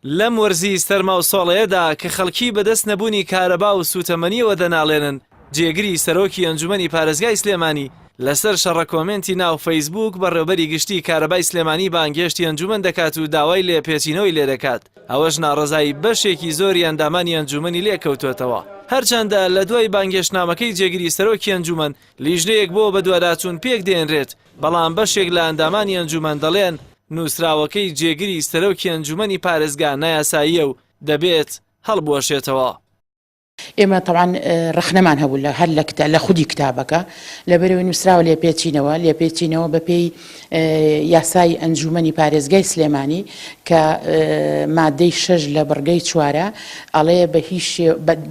لەم وەرزی سەرما و سۆڵەیەدا کە خەڵکی بەدەست نەبوونی کارەبا و سووتەمەنییەوە دەناڵێنن، جێگری سەرۆکی ئەنجومەنی پارێزگای سلێمانی لەسەر شەڕە کۆمێنتی ناو فەیسبووک بەڕێوبەری گشتی کارەبای سلێمانی بانگهێشتی ئەنجومەن دەکات و داوای لێپێچینەوەی لێدەکات، ئەوەش ناڕەزایی بەشێکی زۆری ئەندامانی ئەنجومەنی لێکەوتووەتەوە. هەرچەندە لە دوای بانگهێشتنامەکەی جێگری سەرۆکی ئەنجومەن لیژنەیەک بۆ بەدواداچوون پێکدێنرێت، بەڵام بەشێک لە ئەندامانی ئەنجومەن دەڵێن نووسراوەکەی جێگری سەرۆکی ئەنجومەنی پارێزگا نایاساییە و دەبێت هەڵبوەشێتەوە. ئێمە تەبعەن ڕەخنەمان هەبوو لە هەر لە کتا لە خودی کتابەکە لەبەرەوەی نووسراوە لێپێچینەوە لێپێچینەوە بە پێی یاسای ئەنجومەنی پارێزگای سلێمانی کە مادەی شەش لە بڕگەی چوارە ئەڵێ بە هیچ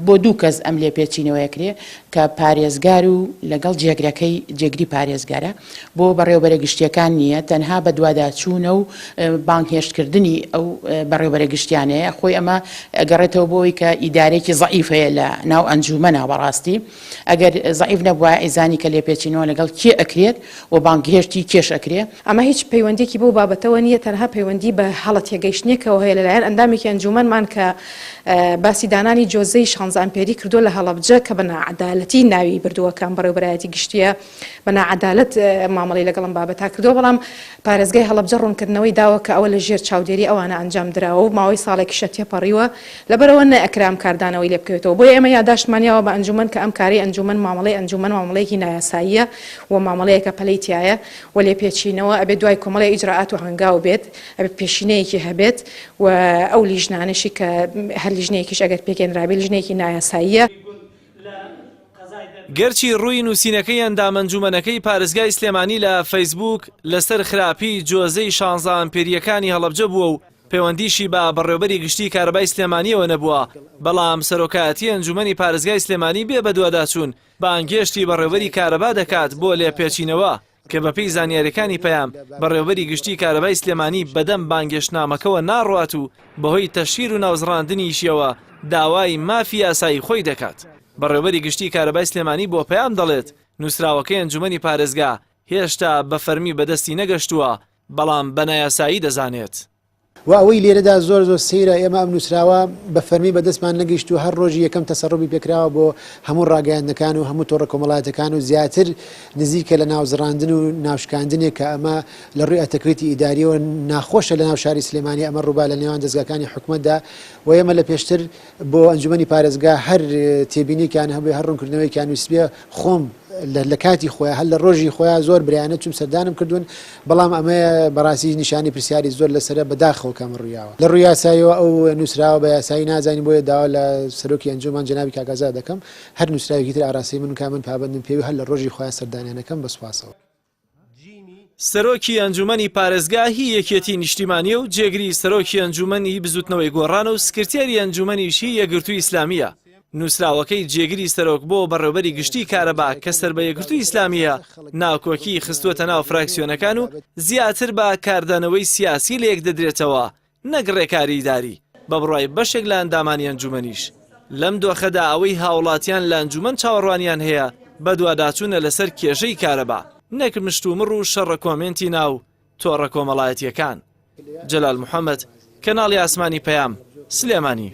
بۆ دوو کەس ئەم لێپێچینەوەیە کرێ کە پارێزگار و لەگەڵ جێگرەکەی جێگری پارێزگارە بۆ بەڕێوەبەرە گشتیەکان نییە، تەنها بەدواداچوونە و بانگهێشتکردنی ئەو بەڕێوەبەرە گشتیانەیە، خۆی ئەمە ئەگەڕێتەوە بۆ ئەوەی کە ئیدارەیەکی زەعیف هەیە لە ناو ئەنجوومەنا، بەڕاستی ئەگەر زەعیف نەبوایە ئەیزانی کە لێپێچینەوە لەگەڵ کێ ئەکرێت و بانگهێشتی کێش ئەکرێ. ئەمە هیچ پەیوەندیەکی بەو بابەتەوە نییە، تەنها پەیوەندی بە هەڵە تێگەیشتنێکەوە هەیە لەلایەن ئەندامێکی ئەنجوومەنمان کە باسی دانانی جۆزەی شانزە ئەمپێری کردووە لە هەڵەبجە کە بە ناعەدالەتی ناوی بردووە کە ئەم بەڕێوەبەرایەتی گشتییە بە ناعەدالەت مامەڵەی لەگەڵ ئەم بابەتە کردووە، بەڵام پارێزگای هەڵەبجە ڕوونکردنەوەی داوە کە ئەوە لە ژێر چاودێری ئەوانە ئەنجام دراوە و ماوەی ساڵێکیشە تێپەڕیوە، لەبەرئەوە نەئەکرا ئەم کاردانەوەی لێ بکەوێتەوە. بۆیە ئێمە یاداشتمان یاوە بە ئەنجومەن کە ئەم کارەی ئەنجومەن مامەڵەی ئەنجومەن مامەڵەیەکی نایاساییە و مامەڵەیەکە پەلەی تیایە و لێپێچینەوە ئەبێ دوای کۆمەڵێ ئیجرائات و هەنگاو بێت، ئەبێ پێشینەیەکی هەبێت و ئەو لیژنانەشی کە هەر لیژنەیەکیش ئەگەر پێکهێنرابێ لیژنەیەکی نایاساییە. گەرچی ڕووی نووسینەکەی ئەندام ئەنجوومەنەکەی پارێزگای سلێمانی لە فەیسبووک لەسەر خراپی جۆزەی شانزە ئامپێرییەکانی هەڵەبجە بووە و پەیوەندیشی بە بەڕێوەبەری گشتی کارەبای سلێمانییەوە نەبووە، بەڵام سەرۆکایەتی ئەنجوومەنی پارێزگای سلێمانی بێ بەدواداچوون بانگهێشتی بەڕێوەبەری کارەبا دەکات بۆ لێپێچینەوە. کە بەپێی زانیاریەکانی پەیام، بەڕێوەبەری گشتی کارەبای سلێمانی بەدەم بانگێشتنامەکەوە ناڕوات و بەهۆی تەشهیر و ناوزڕاندنیشیەوە داوای مافی یاسایی خۆی دەکات. بەڕێوەبەری گشتی کارەبای سلێمانی بۆ پەیام دەڵێت، نووسراوەکەی ئەنجومەنی پارێزگا هێشتا بە فەرمی بەدەستی نەگەشتووە، بەڵام بە نایاسایی دەزانێت. وە ئەوەی لێرەدا زۆر زۆر سەیرە ئێمە ئەم نووسراوە بە فەرمی بە دەستمان نەگەیشت و هەر ڕۆژی یەکەم تەسەڕوبی پێکراوە بۆ هەموو ڕاگەیاندنەکان و هەموو تۆڕە کۆمەڵایەتەکان و زیاتر نزیکە لە ناوزڕاندن و ناوشکاندنێک کە ئەمە لە ڕووی ئەتەکوێتی ئیداریەوە ناخۆشە لە ناو شاری سلێمانی ئەمە ڕووبا لە نێوان دەزگاکانی حکومەتدا و ئێمە لە پێشتر بۆ ئەنجومەنی پارێزگا هەر تێبینیەکیان هەبێ هەر ڕوونکردنەوەیەکیان نووسبێ خۆم لە کاتی خۆیان هەر لە ڕۆژی خۆیان زۆر برایانە چوم سەردانم کردوون بەڵام ئەمە بەڕاستی نیشانی پرسیاری زۆر لەسرە بەداخەوە کەم ڕوویاوە لە ڕووی یاساییەوە ئەو نووسراوە بە یاسایی نازانین بۆیە داوا لە سەرۆکی ئەنجومان جەنابی کاک ئازاد دەکەم هەر نووسراوێکی تر ئاراستەی من بکا من پابەندم پێی و هەر لە ڕۆژی خۆیان سەردانیان ئەکەم بە سوپاسەوە. سەرۆکی ئەنجومەنی پارێزگا هی یەکێتی نیشتیمانیە و جێگری سەرۆکی ئەنجومەن هی بزوتنەوەی گۆڕانە و سکرتێری ئەنجومەنیش هی یەکگرتووی ئیسلامیە. نوسراوەکەی جێگری سەرۆک بۆ بەڕێوبەری گشتی کارەبا کە سەر بە یەکگرتووی ئیسلامیە ناکۆکی خستووەتە ناو فراکسیۆنەکان و زیاتر بە کاردانەوەی سیاسی لەیەکدەدرێتەوە نەک ڕێکاری ئیداری، بە بڕوای بەشێک لە ئەندامانی ئەنجومەنیش لەم دۆخەدا ئەوەی هاوڵاتیان لە ئەنجومەن چاوەڕوانیان هەیە بەدواداچوونە لەسەر کێشەی کارەبا نەک مشتومڕ و شەڕە کۆمێنتی ناو تۆڕە کۆمەڵایەتییەکان. جەلال محەمەد، کەناڵی ئاسمانی پەیام، سلێمانی.